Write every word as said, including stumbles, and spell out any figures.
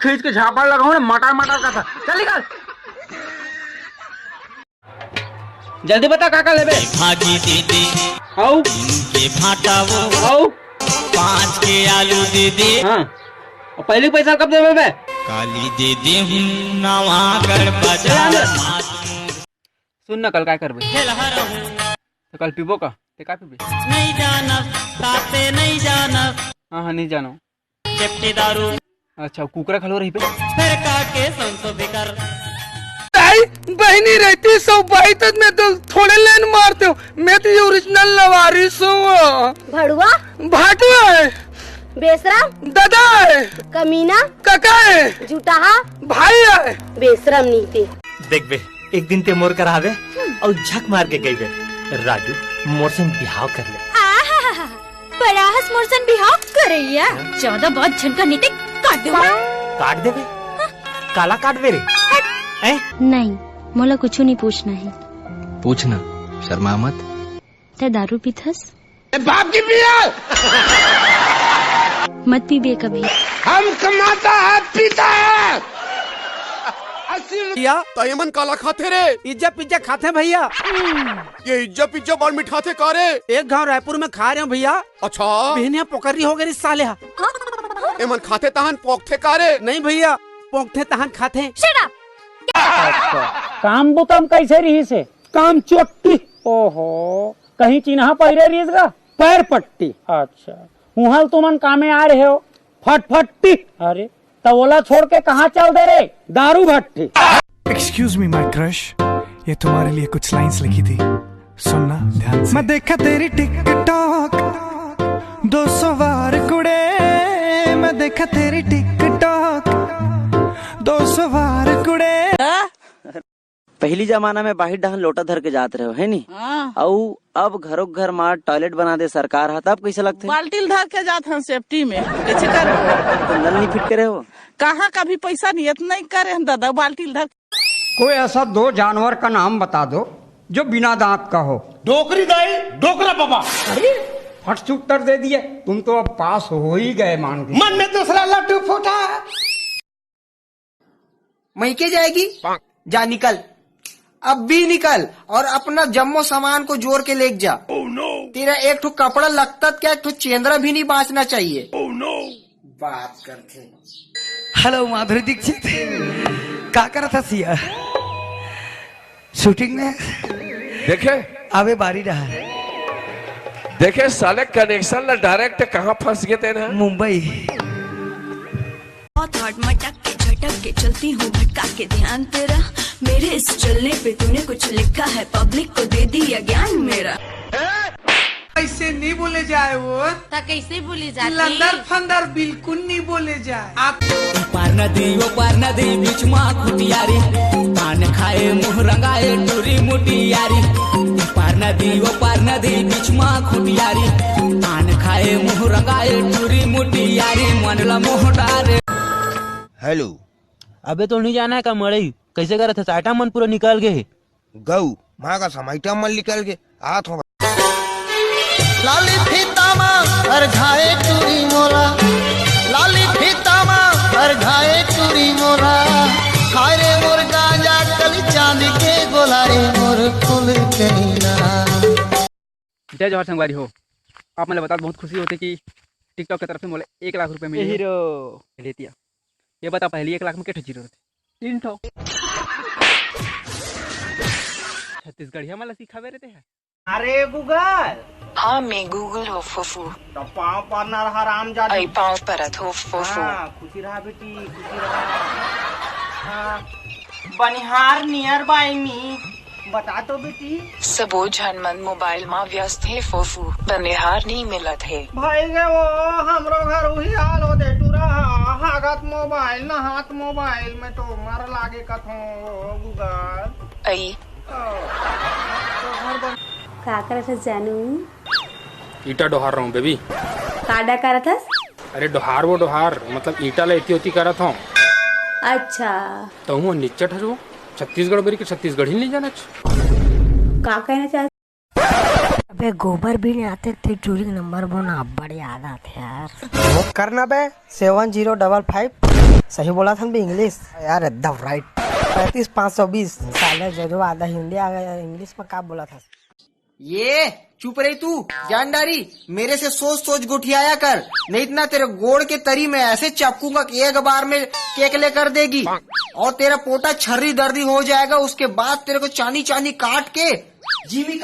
खींच के झापड़ लगाऊं ना, मटर मटर का था। चल निकल। जल्दी बता, का का लेबे? भाजी दे दे। अउ? के भाटा वो। अउ? पाँच के आलू दे दे। हाँ। अउ पहिली पैसा कब देबे बे? काली दे दे हूँ नवागढ़ बाजार। सुन ना, कल काय करबे? त कल पीबो का? ते का पीबे? नहीं जानब, ताते नहीं जानब। हाँ, हाँ, नहीं जानो। सेफ्टी दारू। अच्छा, कुकरा खलो रही पे। फेर का के संसो बिकर। ताई, बहिनी रहती सौ बाई तक मैं तो थोड़े लेन मारते हूँ। मैं तो ये ओरिजिनल लवारिस हूँ। भड़ुआ? भाटुआ है। बेशरम? दादा है। कमीना? काका है। जुटाहा? भाई है। बेशरम नीति। देख बे, एक दिन ते मोर करा आबे अउ झक मार के कहिबे, "राजू, मोर संग बिहाव कर ले।" आहाहा, बड़ा हस मोर संग बिहाव करइया। ज्यादा बात झन कर, नीति काट दे। काट देबे? काला काटबे रे? हैं? नहीं, मोला कुछू नहीं पूछना है। पूछना, शर्मा मत। ते दारू पीथस? ए, बाप की पिया। मत पीबे कभी। हम कमाता है, पीता है। अस्सी भैया, त एमन काला खाथे रे? इज्जा पिज्जा खाथे भैया। ये इज्जा पिज्जा बड़ मिठाथे का रे? एक घांव रायपुर में खा रहे हो भैया। अच्छा। बिहनिया पोकरी हो गई साले हा। एमन खाथे तहन पोकथे का रे? नहीं भैया, पोकथे तहन खाथे। Shut up! काम बुतम कैसे रही से? काम चोट्टी। ओहो, कहीं चिन्हा पहिरे रहिस गा? पैर पट्टी। अच्छा, उहाँ तुमन कामे आ रहे हो, फटफट्टी। अरे, त ओला छोड़ के कहाँ चल दे रे? दारू भट्टी। Excuse me, my crush, ये तुम्हारे लिए कुछ लाइंस लिखी थी, सुनना ध्यान से। मैं देखा तेरी टिकटॉक दो सौ बार कुड़े, मैं देखा तेरी टिकटॉक दो सौ बार कुड़े। पहिली जमाना में बाहिर डहन लोटा धर के जात रहे हो, है नी? हाँ। अउ अब घरों घर मा टॉयलेट बना दे सरकार ह, तब कैसे लगथे? बाल्टी ल धर के जात हन सेफ्टी में, कैसे कर? तो नल नहीं फिट करे हो? कहाँ कभी पैसा नहीं, इतना ही करे हन दादा, बाल्टी ल धर। कोई ऐसा दो जानवर का नाम बता दो जो बिना दांत का हो। डोकरी दाई, डोकरा बाबा। फट से उत्तर दे दिए, तुम तो अब पास हो ही गए मान के। मन में दूसरा लड्डू फूटा। मइके जाएगी? जा निकल, अब भी निकल और अपना जम्मो सामान को जोर के लेके जा। तेरा एक ठो कपड़ा लगता क्या, एक ठो चेंदरा भी नहीं बांचना चाहिए। बात करते। हेलो माधुरी दीक्षित, का करत हस या? शूटिंग में? देखे? अबे बारी रहा। देखे साले कनेक्शन ला डायरेक्ट कहाँ फंस गए थे ना? मुंबई। बहुत हॉट मटक के झटक के चलती हूँ भटका के ध्यान तेरा। मेरे इस चलने पे तूने कुछ लिखा है, पब्लिक को दे दिया ज्ञान मेरा। ऐसे नहीं बोले जाए वो। ता कैसे बोले जाते? लंदर फंदर बिल्कुल नहीं बोले जाए। आप पार नदी, वो पार नदी, बीच मा खुटियारी। पान खाए, मुंह रंगाए, टूरी मुटियारी। पार नदी, वो पार नदी, बीच मा खुटियारी। पान खाए, मुंह रंगाए, टूरी मुटियारी। मन ला मोह डारे। हेलो। अबे तो नहीं जाना है का मड़ई? कैसे करत है? आइटम मन पूरा निकल गए। गऊ, माँ का समाइटा मन निकल के आत हो। लाली फीता मा हर घाए टूरी मोला, लाली फीता मा हर घाए टूरी मोला। हाय रे मोर गांजा कली चांद के गोला रे मोर फूल कहीना। जय जोहार संगवारी हो, आप मन ल बता बहुत खुशी होथे कि TikTok के तरफ से मोला एक लाख रुपया मिले हे। हीरो। लेतिया। ये बता, पहली एक लाख में के ठो जीरो रहिथे? तीन ठो। छत्तीसगढ़िया मन ला सिखावे रहिथे है। अरे Google। हाँ, मैं Google हो फूफू। तो पाँव परना रहा राम जादू। आई पाँव परत हो फूफू। हाँ, खुशी रहा बेटी, खुशी रहा। हाँ, बनिहार nearby me। बता तो बेटी। सबो झन मन मोबाइल मा व्यस्त हे फूफू, बनिहार नहीं मिलत हे। भाई गे वो, हमरो घर उही हाल होथे टूरा हा, हागत मोबाइल, नहात मोबाइल में तो मर लागे कथों वो Google। अई। ओ, तो घर बन- का करत हस जानू? ईटा डोहार रहूं बेबी। का डा करत हस? अरे डोहार वो डोहार, मतलब ईटा ला एती ओती करत हूँ। अच्छा। तहूँ निच्चट हस वो, छत्तीसगढ़ बेरी के छत्तीसगढ़ी नहीं जानच। का कहना चाहत? अबे गोबर भी नहीं आते, ते टूरी के नंबर बोना अब्बड़ याद आते यार। वो करना बे, seven zero double five। सही बोला था ना इंग्लिश यार, एकदम राइट। पैंतीस पाँच सौ बीस। साले जो जो आधा हिंदी आ गया इंग्लिश में, का बोला था? ये चुप रही तू, जानदारी। मेरे से सोच सोच गोठियाया कर, नहीं इतना तेरे गोड़ के तरी में ऐसे चपकूंगा कि एक बार में केकले कर देगी और तेरा पोटा छर्री दर्दी हो जाएगा। उसके बाद तेरे को चानी चानी काट के जीवी